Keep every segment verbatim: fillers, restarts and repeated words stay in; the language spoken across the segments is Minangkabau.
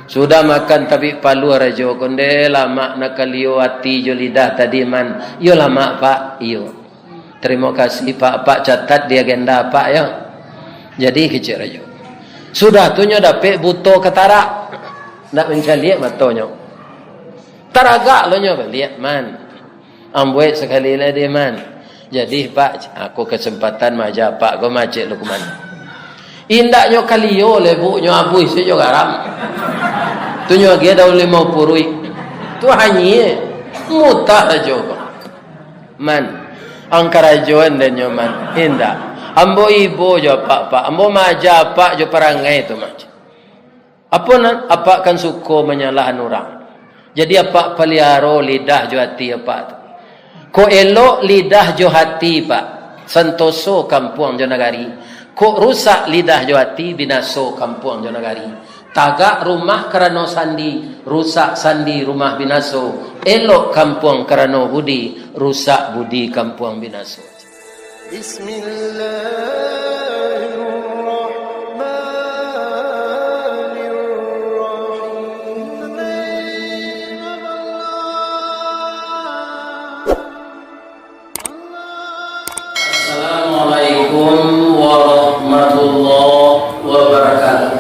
Sudah makan tabik paluah rajo ko, ndeh lamak nak kalio ati jo lidah tadi, Man. Iyo lamak, Pak. Iyo. Tarimo kasih, Pak. Apak catat di agenda Apak, yo. Jadi, kecek rajo. Sudah tu nyo dapek buto katarak. Ndak mancaliak matonyo. Taragak lo nyo baliak, Man. Ambuek sakali lai deh, Man. Jadi, Pak, aku kasempatan maaja Apak ko, macek Lukman. Indaknyo kalio lebuknyo abuih sajo garam. Tu nyo agiah daun limau puruik. Tu hanyie. Mutah ajo ko. Man, ang karajoan den nyo, Man. Indak. Ambo ibo jo Apak, Pak. Ambo maaja Apak jo parangai tu, Man. Apo nan Apak kan suko manyalahan urang. Jadi Apak paliaro lidah jo ati Apak tu. Kok elok lidah jo hati, Pak, santoso kampuang jo nagari. Kok rusak lidah jo ati, binaso kampuang jo nagari. Tagak rumah karano sandi, rusak sandi rumah binaso. Elok kampuang karano budi, rusak budi kampuang binaso. Bismillahirrahmanirrahim. Assalamualaikum warahmatullahi wabarakatuh.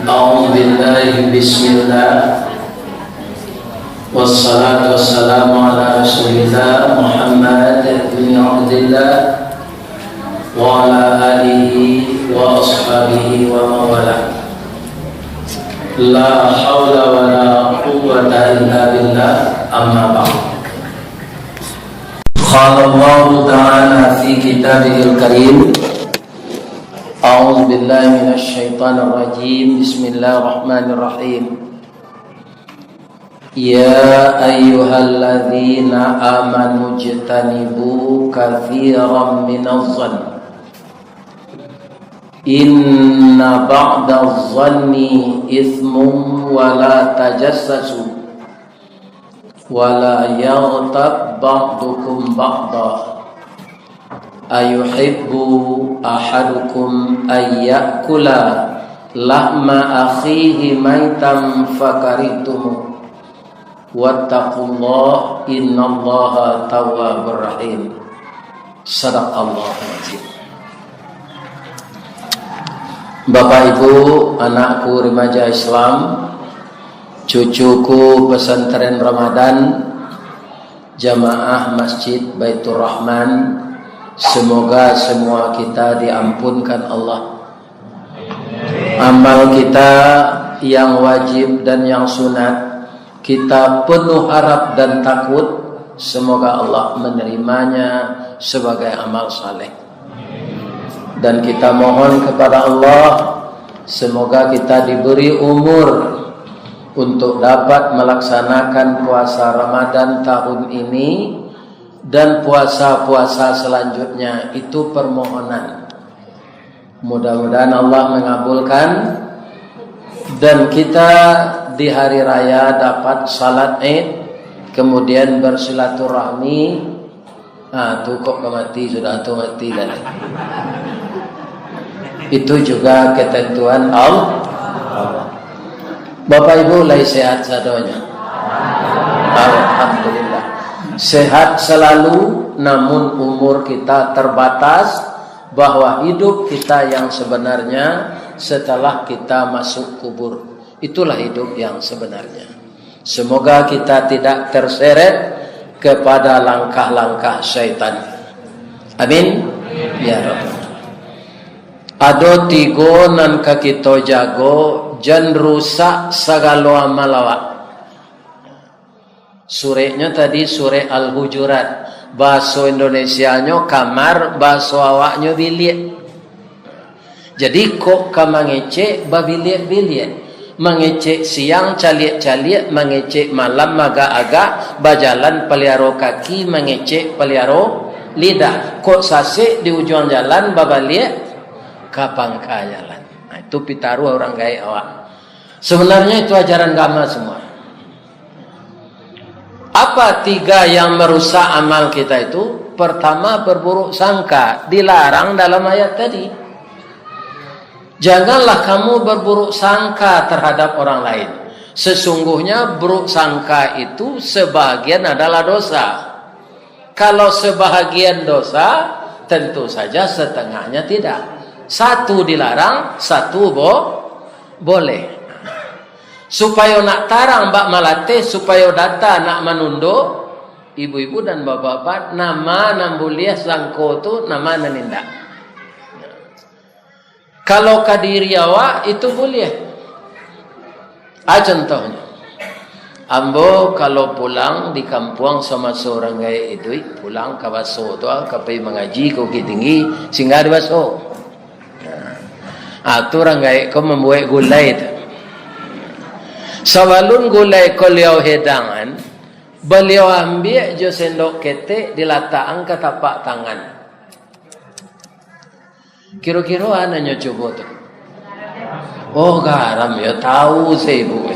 A'udzubillahi, bismillah. Wassalatu wassalamu ala Rasulillah Muhammad bin Abdillah wa ala alihi wa ashabihi wa mawalah. La haula wa la quwwata illa billah, amma ba'd. Qala Allahu ta'ala fi kitabihil karim, a'udzu billahi minasy syaithanir rajim. Bismillahirrahmanirrahim. Ya ayyuhalladzina amanu jtanibu katsiran minaz zann. Inna ba'daz zanni itsmun wa la tajassasu. Wa la yaghtab ba'dukum ba'da. Ayuhibbu ahadukum ayyakula lahma akhihi maitan fakarihtumuh. Wattaqullah, innallaha tawwabur rahim. Sadaqallahul azim. Bapak Ibu, anakku remaja Islam, cucuku pesantren Ramadan, jamaah Masjid Baitur Rahman, semoga semua kita diampunkan Allah. Amal kita yang wajib dan yang sunat, kita penuh harap dan takut, semoga Allah menerimanya sebagai amal saleh. Dan kita mohon kepada Allah, semoga kita diberi umur untuk dapat melaksanakan puasa Ramadan tahun ini dan puasa-puasa selanjutnya. Itu permohonan. Mudah-mudahan Allah mengabulkan dan kita di hari raya dapat salat Id, kemudian bersilaturahmi. Ah, tu kok ka mati, sudah tu mati tadi. Itu juga ketentuan Allah. Bapak Ibu lai sehat sadonyo? Alhamdulillah. Sehat selalu, namun umur kita terbatas, bahwa hidup kita yang sebenarnya setelah kita masuk kubur. Itulah hidup yang sebenarnya. Semoga kita tidak terseret kepada langkah-langkah syaitan. Amin. Ya Rabb. Ado tigo nan ka kito jago, jan rusak sagalo amal awak. Sureknyo tadi surek Al-Hujurat. Bahaso Indonesianyo kamar, bahaso awaknyo biliak. Jadi, kok ka mangecek babiliak-biliak. Mangecek siang caliak-caliak, mangecek malam agak-agak, bajalan paliaro kaki, mangecek paliaro lidah. Kok sasek di ujuang jalan, babaliak ka pangka jalan. Nah, itu pitaruah urang gaek awak. Sebenarnya itu ajaran agama semua. Apa tiga yang merusak amal kita itu? Pertama, berburuk sangka, dilarang dalam ayat tadi. Janganlah kamu berburuk sangka terhadap orang lain. Sesungguhnya buruk sangka itu sebahagian adalah dosa. Kalau sebahagian dosa, tentu saja setengahnya tidak. Satu dilarang, satu bo-, boleh. Supayo nak tarang bak malatih, supayo data nak manundo, ibu-ibu dan bapak-bapak, nama nan buliah sangko tu, nama nan indak. Kalau ka diri awak, itu buliah. Ah, contohnyo, ambo kalau pulang di kampuang samaso urang gaek iduik, pulang ka Baso tu, ah, ka pai mangaji ka Bukittinggi, singgah di Baso. Ah, tu urang gaek ko mambuek gulai tu. Sabalun gulai ko liau hedangan, baliau ambiak jo sendok ketek, dilatakan ka tapak tangan. Kiro-kiro a nan nyo cubo tu? Oh, garam, yo, tahu se ibu.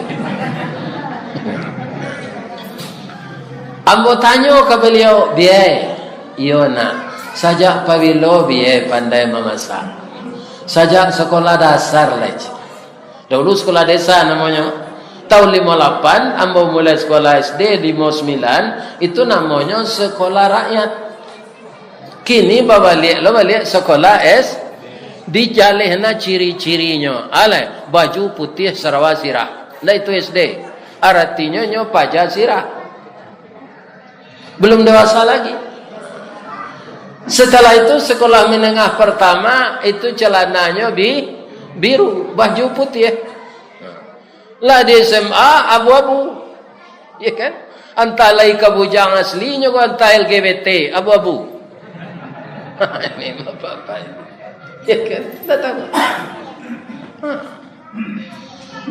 Ambo tanyo ka baliau, "Biai, iyo nak, sajak pabilo Biai pandai mamasak?" "Sajak sekolah dasar lai, Cik." Dahulu sekolah desa namonyo. Tahun limo lapan, ambo mulai sekolah S D, limo sembilan, itu namonyo sekolah rakyat. Kini babaliak lo baliak sekolah S, dijaleh na ciri-cirinyo. Alah, baju putiah, sarawa sirah. Ndak itu S D. Aratinyo nyo paja sirah. Belum dewasa lagi. Setelah itu, sekolah menengah pertama, itu celananyo bi-, biru, baju putiah. Lah di S M A, abu-abu. Ya kan? Antah lai ka bujang aslinyo ko, antah L G B T, abu-abu. Ini bapak-bapak ini. Ya kan? Ndak tahu.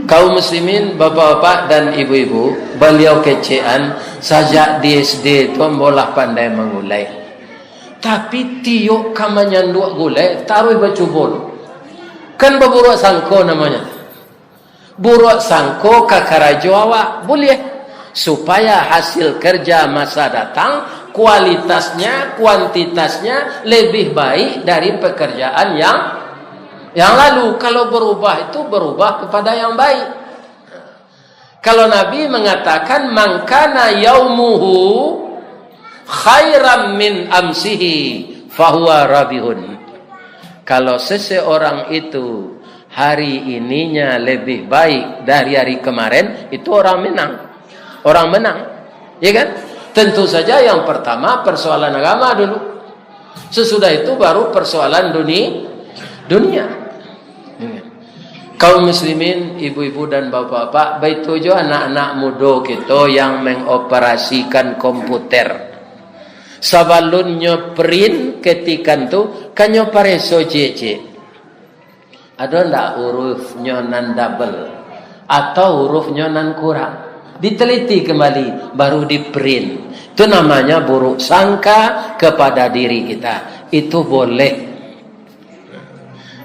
Kaum muslimin, bapak-bapak dan ibu-ibu, baliau kecekan, sajak di S D tu ambo lah pandai mangulai. Tapi tiok ka manyanduak gulai, taruih bacubo. Kan baburuak sangko namonyo. Buruak sangko ka karajo awak, buliah. Supaya hasil kerja masa datang, kualitasnya, kuantitasnya lebih baik dari pekerjaan yang, yang lalu. Kalau berubah itu berubah kepada yang baik. Kalau Nabi mengatakan, "Man kana yaumuhu khairan min amsihi, fahuwa rabihun." Kalau seseorang itu hari ininya lebih baik dari hari kemarin, itu orang menang. Orang menang. Ya kan? Tentu saja yang pertama persoalan agama dulu. Sesudah itu baru persoalan duni-, dunia. Kaum muslimin, ibu-ibu dan bapak-bapak, baitu jo anak-anak mudo kito yang mengoperasikan komputer. Sabalunnyo print ketikan tu, kan nyo pareso ciek-ciek. Ado ndak hurufnyo nan double atau hurufnyo nan kurang? Diteliti kembali, baru di-print. Itu namanya buruk sangka kepada diri kita. Itu boleh.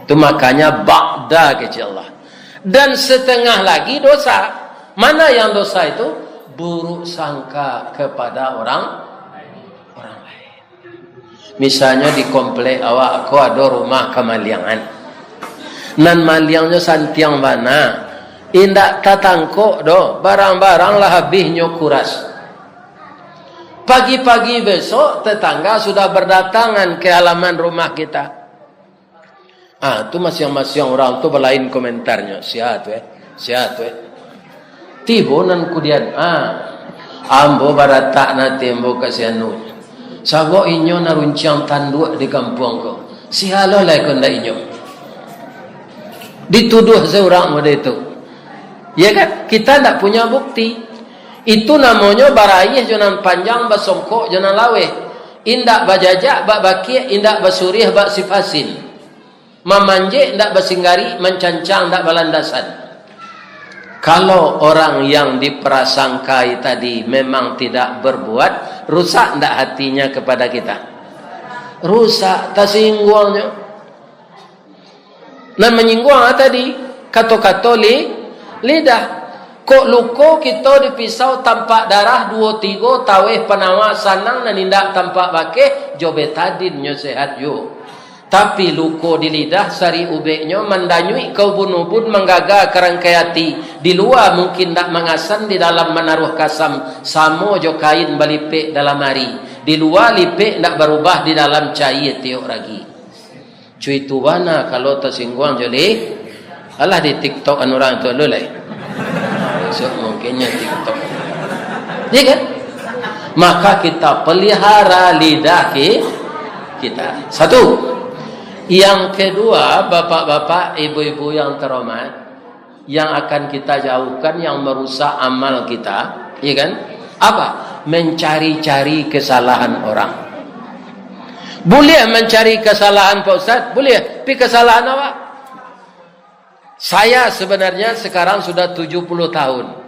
Itu makanya ba'da kecil Allah. Dan setengah lagi dosa. Mana yang dosa itu? Buruk sangka kepada orang, orang lain. Misalnyo di komplek awak ko ado rumah kamaliangan. Nan maliangnyo santiang bana, indak tatangkok doh, barang-barang lah habih nyo kuras. Pagi-pagi besok tetangga sudah berdatangan ke halaman rumah kita. Ah, tu masiang-masiang urang tu balain komentarnyo. Sia tu, eh. Sia tu, eh. Tibo nan kudian, ah, ambo baratak nati ambo ka si anu. Sabab inyo nan runciang tanduak di kampuang ko. Sia lo lai ko ndak inyo. Dituduah se urang model tu. Ya kan? Kita ndak punya bukti. Itu namonyo baraih jo nan panjang, basongkok jo nan laweh. Indak bajajak bak bakiak, indak basuriah bak sipasin. Mamanjek ndak basinggari, mancancang ndak balandasan. Kalau orang yang diprasangkai tadi memang tidak berbuat, rusak ndak hatinya kepada kita? Rusak, tasingguangnyo. Nan manyingguang tadi, kato-kato li-, lidah. Kok luko kito dipisau tampak darah, duo tigo taweh panawa sanang nan indak tampak bakeh, jo betadin nyo sehat juo. Tapi luko di lidah, sari ubeknyo mandanyuik ka ubun-ubun, manggaga ka rangkai ati. Di lua mungkin ndak mangasan, di dalam manaruah kasam, samo jo kain balipek dalam ari. Di lua lipek ndak barubah, di dalam caia tiok ragi. Cuitu bana kalau tasingguang jo li-, alah di TikTok an urang tu dulu lai. Besok mungkinnyo TikTok. Iya kan? Maka kita pelihara lidah ki-, kita. Satu. Yang kedua, bapak-bapak, ibu-ibu yang terhormat, yang akan kita jauhkan, yang merusak amal kita, iya kan? Apa? Mencari-cari kesalahan orang. Buliah mancari kasalahan, Pak Ustaz? Buliah. Tapi kasalahan awak? Saya sebenarnya sekarang sudah tujuh puluh tahun.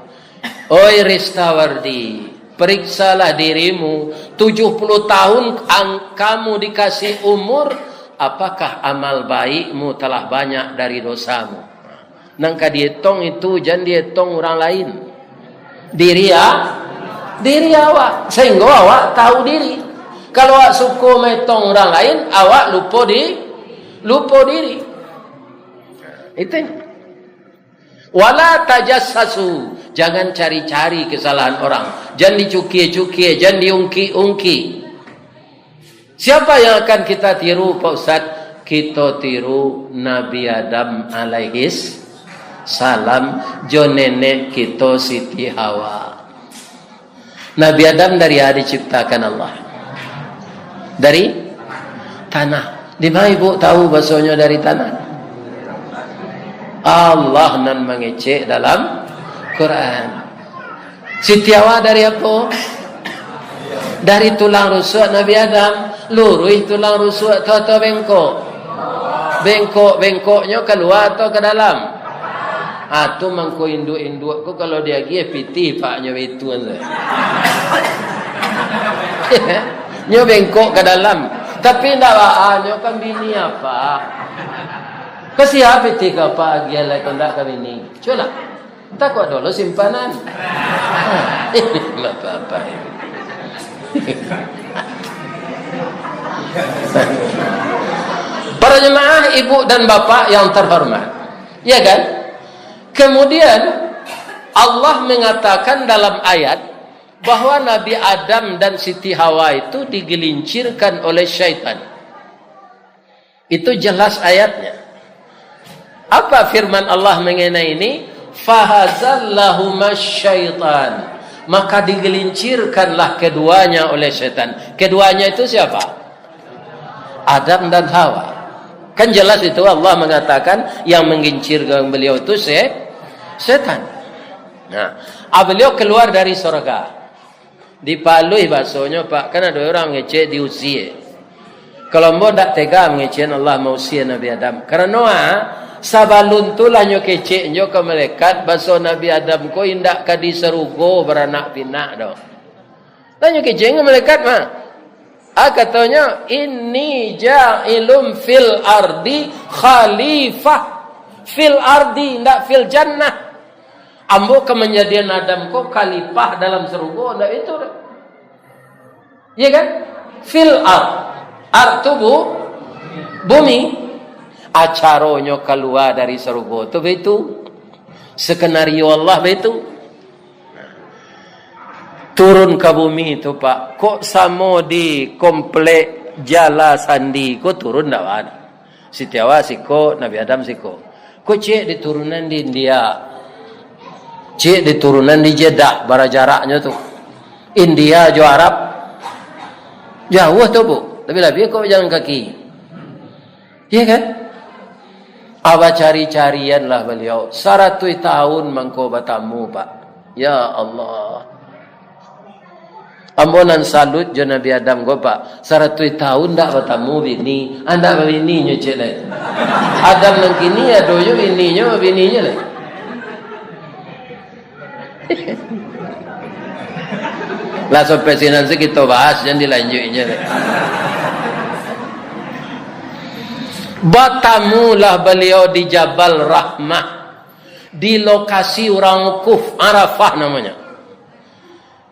Oi Ristawardi, periksalah dirimu. Tujuh puluh tahun ang-, kamu dikasih umur, apakah amal baikmu telah banyak dari dosamu? Nan ka dietong itu, jan dietong urang lain. Diri a-, diri awak, sahinggo awak tahu diri. Kalau awak suko maetong urang lain, awak lupo di-, lupo diri. Itu. Wala tajassasu, jangan cari-cari kesalahan orang. Jan dicukie-cukie, jan diungkik-ungkik. Siapa yang akan kita tiru, Pak Ustaz? Kito tiru Nabi Adam alaihis salam, jo nenek kito Siti Hawa. Nabi Adam dari a diciptakan Allah? Dari tanah. Di ma ibu tahu basonyo dari tanah? Allah nan mangecek dalam Quran. Siti Hawa dari apo? Dari tulang rusuak Nabi Adam. Luruih tulang rusuak tu atau bengkok? Bengkok-bengkoknyo kalua atau ka dalam? Ah, tu mangko induak-induak ko kalau diagiah pitih paknyo baitu an tu. Nyo bengkok ka dalam. Tapi ndak baa, nyo kan bini apa? Ka sia pitih ka apak agiah lai, kok ndak ka bini? Cubolah. Takok dulu simpanan. Bapak-bapak ini. Para jemaah, ibu dan bapak yang terhormat. Ya kan? Kemudian, Allah mengatakan dalam ayat bahwa Nabi Adam dan Siti Hawa itu digelincirkan oleh syaitan. Itu jelas ayatnya. Apa firman Allah mengenai ini? "Fahazallahuma syaitan." Maka digelincirkanlah keduanya oleh setan. Keduanya itu siapa? Adam dan Hawa. Kan jelas itu Allah mengatakan yang menggelincirkan beliau itu se-, setan. Nah, ah, beliau keluar dari surga. Dipaluih basonyo, Pak, kan ado urang mangecek diusie. Kalau ambo ndak tega mangecek Allah mausie Nabi Adam. Karano, ah, sabalun tu lah nyo kecek nyo ka malaikat, baso Nabi Adam ko indak ka di sarugo baranak pinak doh. Lah nyo kecek nyo malaikat mah. Ah, katonyo, "Inni ja'ilun fil ardi khalifah." Fil ardi, indak fil jannah. Ambo ka manjadian Adam ko khalifah dalam sarugo, ndak itu doh. Iya kan? Fil ard. Ard tu bu-, bumi. Acaronyo kalua dari sarugo tu baitu. Skenario Allah baitu. Turun ka bumi tu, Pak. Kok samo di komplek Jala Sandi ko turun ndak baa. Siti Hawa siko, Nabi Adam siko. Ko ciek diturunan di India. Ciek diturunan di Jeddah, bara jaraknyo tu. India jo Arab. Jauah tu, Bu. Labiah-labiah kok bajalan kaki. Iya kan? Abah cari-carianlah baliau. Saratuih tahun mangko batamu, Pak. Ya Allah. Ambo nan salut jo Nabi Adam ko, Pak. Saratuih tahun ndak batamu bini, ah, ndak babini nyo ciek lai. Adam nan kini ado jo bininyo, bininyo lai. Lah sampai sinan se kito bahas, jan dilanjuik nyo lai. Batamulah baliau di Jabal Rahmah, di lokasi urang wukuf, Arafah namonyo.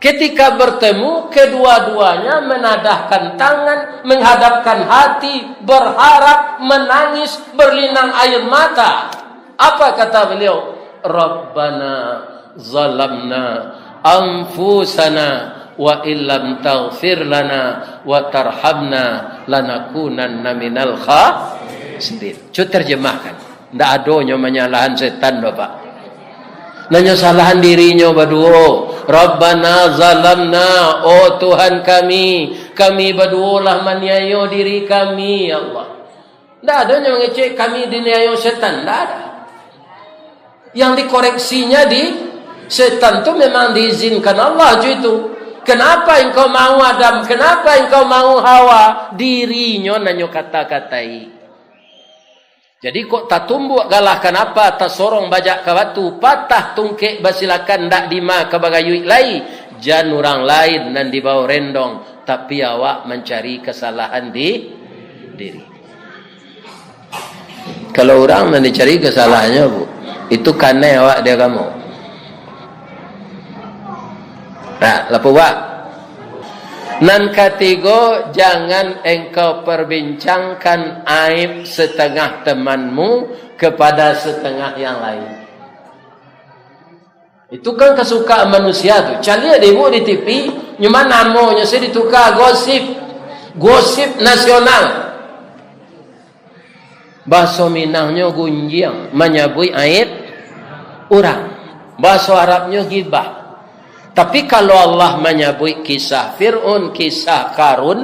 Ketika bertemu, kedua-duanya menadahkan tangan, menghadapkan hati, berharap, menangis, berlinang air mata. Apa kata beliau? "Rabbana zalamna anfusana wa illam taghfir lana wa tarhamna lanakunanna minal khasirin." Cubo terjemahkan. Ndak ado nyo manyalahan setan, Bapak. Nan nyo salahan dirinyo baduo. "Rabbana zalamna, oh Tuhan kami, kami baduo lah maniayo diri kami, ya Allah." Ndak ado nyo mangecek kami diniayo setan, ndak ada. Yang dikoreksinya di setan tu memang diizinkan Allah jo itu. "Kenapa engkau mau Adam? Kenapa engkau mau Hawa?" Dirinyo nan nyo kata-katai. Jadi kok tatumbuak galah kanapa, tasorong bajak ka batu, patah tungkek basilakan, ndak dima ka bagayuik lai, jan urang lain nan dibao rendong, tapi awak mancari kasalahan di diri. Kalau urang nan dicari kasalahannyo, Bu, itu kanai awak di agamo. Nah, lapo, Pak? Nan katigo, jangan engkau perbincangkan aib setengah temanmu kepada setengah yang lain. Itu kan kesukaan manusia tu. Caliak dek Ibu di T V, nyo mah namonyo se ditukar, gosip. Gosip nasional. Bahaso Minangnyo gunjiang, manyabuik aib urang. Bahaso Arabnyo gibah. Tapi kalau Allah manyabuik kisah Fir'aun, kisah Karun,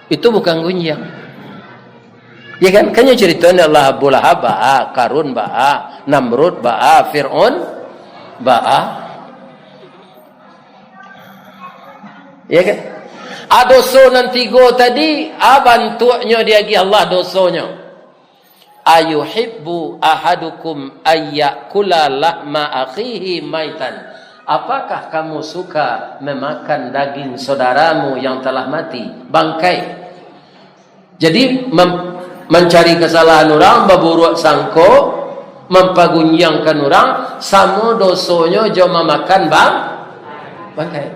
itu bukan gunjiang. Ya kan? Kan nyo carito ni Allah, Abu Lahab baa, Karun baa, Namrud baa, Fir'aun baa. Ya kan? A, doso nan tigo tadi, a, bantuaknyo diagiah Allah dosonyo. "Ayuhibbu ahadukum ayyakula lahma akhihi maitan." Apakah kamu suka memakan daging saudaramu yang telah mati, bangkai? Jadi, mem-, mancari kasalahan urang, baburuak sangko, mampagunjiangkan urang, samo dosonyo jo mamakan bang-, bangkai.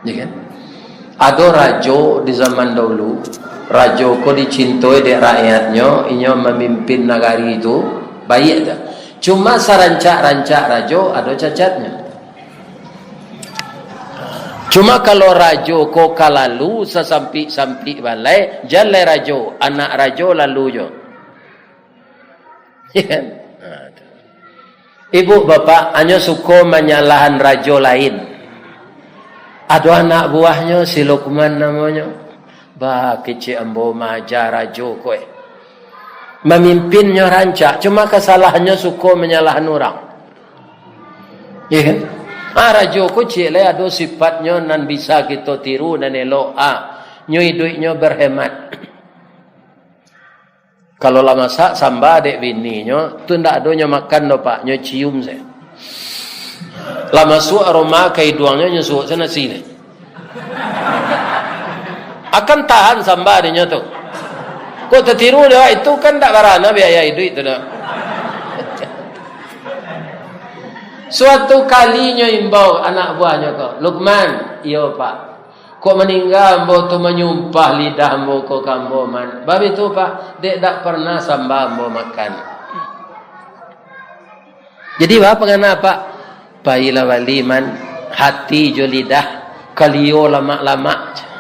Ya kan? Ado rajo di zaman dahulu, rajo ko dicintoi dek rakyatnyo, inyo mamimpin nagari tu, baiak tu. Cuma sarancak-rancak rajo ado cacatnyo. Cuma kalau rajo ko ka lalu sasampik-sampik balai, jan lai rajo, anak rajo lalu jo. Ibu bapak hanyo suko manyalahan rajo lain. Ado anak buahnyo, si Lukman namonyo. Bah, kecek ambo maaja rajo ko, eh. Mamimpin nyo rancak, cuma kasalahannyo suko manyalahan urang. Iya kan? Ah, rajo ko ciek lai ado sifatnyo nan bisa kito tiru, nan elok. Ah, nyo iduiknyo berhemat. Kalau lah masak samba dek bininyo, tu ndak ado nyo makan doh, Pak, nyo cium sajo. Lah masuak aroma ka iduangnyo, nyo suok sajo nasi nyo. Akan tahan samba dek nyo tu. Kok tatiru dek awak, itu kan ndak barana biaya iduik tu doh. Suatu kali nyo imbau anak buahnyo ko, "Lukman." "Iyo, Pak." "Kok maningga ambo tu manyumpah lidah ambo ko ka ambo, Man." "Baitu, Pak." "Dek dak parnah samba ambo makan." Jadi, baa pangana, Pak? Pailah bali, Man, hati jo lidah, kalio lamak-lamak.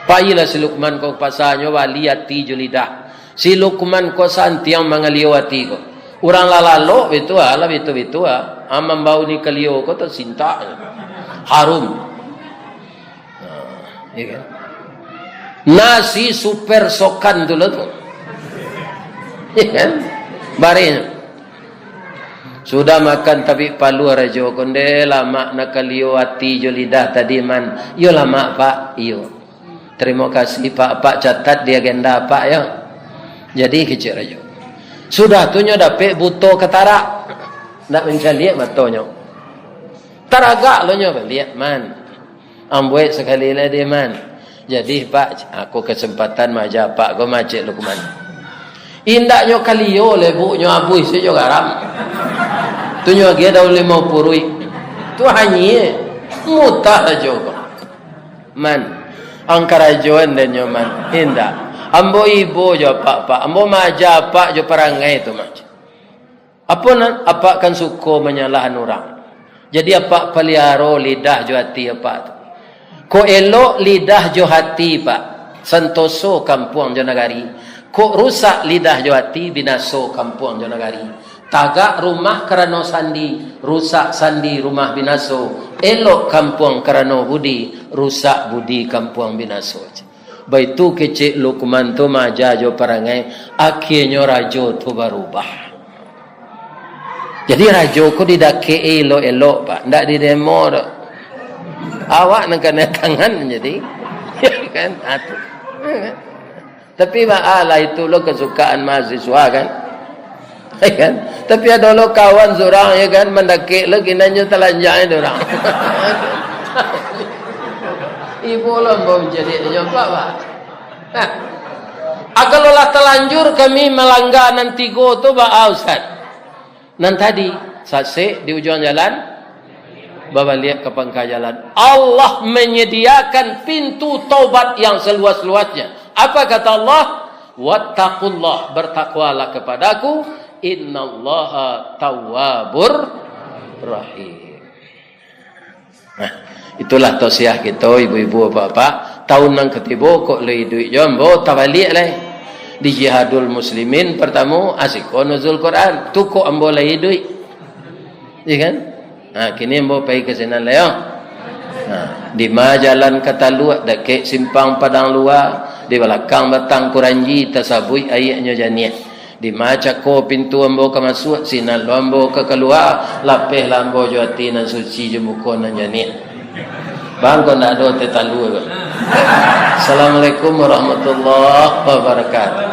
Pailah si Lukman ko ka pasa, nyo bali hati jo lidah. Si Lukman ko santiang mangalio hati ko. Urang lah lalok bitu ah, lah bitu-bitu ah. Ah, mambao ni kalio ko tasintak. Harum. Nah, iya kan? Nasi super sokan tu lah tu. Iya kan? Bareh. Sudah makan tabik paluah rajo ko, ndeh lamak nak kalio ati jo lidah tadi, Man. Iyo lamak, Pak. Iyo. Tarimo kasih, Pak. Apak catat di agenda Apak, yo. Jadi, kecek rajo. Sudah tu nyo dapek buto katarak. Ndak mancaliak matonyo. Taragak lo nyo baliak, Man. Ambuek sakali lai deh, Man. Jadi, Pak, aku kasempatan maaja Apak ko, kecek Lukman. Indaknyo kalio lai, Bu, nyo abuih sajo garam. Tu nyo agiah daun limau puruik. Tu hanyie. Mutah ajo ko. Man. Ang karajoan den nyo, man. Indak. Ambo ibo jo apak, Pak. Ambo maaja apak jo parangai tu, man. Apo nan? Apak kan suko manyalahan urang. Jadi apak paliaro lidah jo ati apak tu. Kok elok lidah jo hati, Pak, santoso kampuang jo nagari. Kok rusak lidah jo ati, binaso kampuang jo nagari. Tagak rumah karano sandi, rusak sandi rumah binaso. Elok kampuang karano budi, rusak budi kampuang binaso. Baitu kecek Lukman tu maaja jo parangai, akhienyo rajo tu barubah. Jadi rajo ko didakek-i elok-elok, Pak, ndak didemo doh. Awak nan kanai tangan jadi. Ya kan? Atu. Tapi baa lah, itu lo kasukaan mahasiswa kan. Ya kan? Tapi ado lo kawan surang, ya kan, mandakek lo kinanyo talanjang itu urang. Ibo lo ambo manjadi nyo, Pak, Pak. Nah, ah, kalau lah talanjur kami malangga nan tigo tu, baa, Ustaz? Nan tadi, sasek di ujuang jalan, babaliak ka pangka jalan. Allah menyediakan pintu taubat yang seluas-luasnya. Apa kata Allah? "Wattaqullah, bertakwalah kepadaku, innallaha tawwabur rahim." Nah, itulah tausiah kito, ibu-ibu, bapak-bapak. Taun nan katibo kok lai iduik jo ambo, tabaliak lai. Di Jihadul Muslimin partamo, asiko Nuzul Quran. Tu kok ambo lai iduik. Iya kan? Nah, kini ambo pai ka sinan lai, yo. Nah, dima jalan ka Taluak, dakek simpang Padang Lua, di balakang batang kuranji, tasabuik aiaknyo janiah. Dima cako pintu ambo ka masuak, sinan lo ambo ka kalua, lapehlah ambo jo ati nan suci, jo muko nan janiah. Bang, kok ndak ado teh talu ko. Assalamualaikum warahmatullahi wabarakatuh.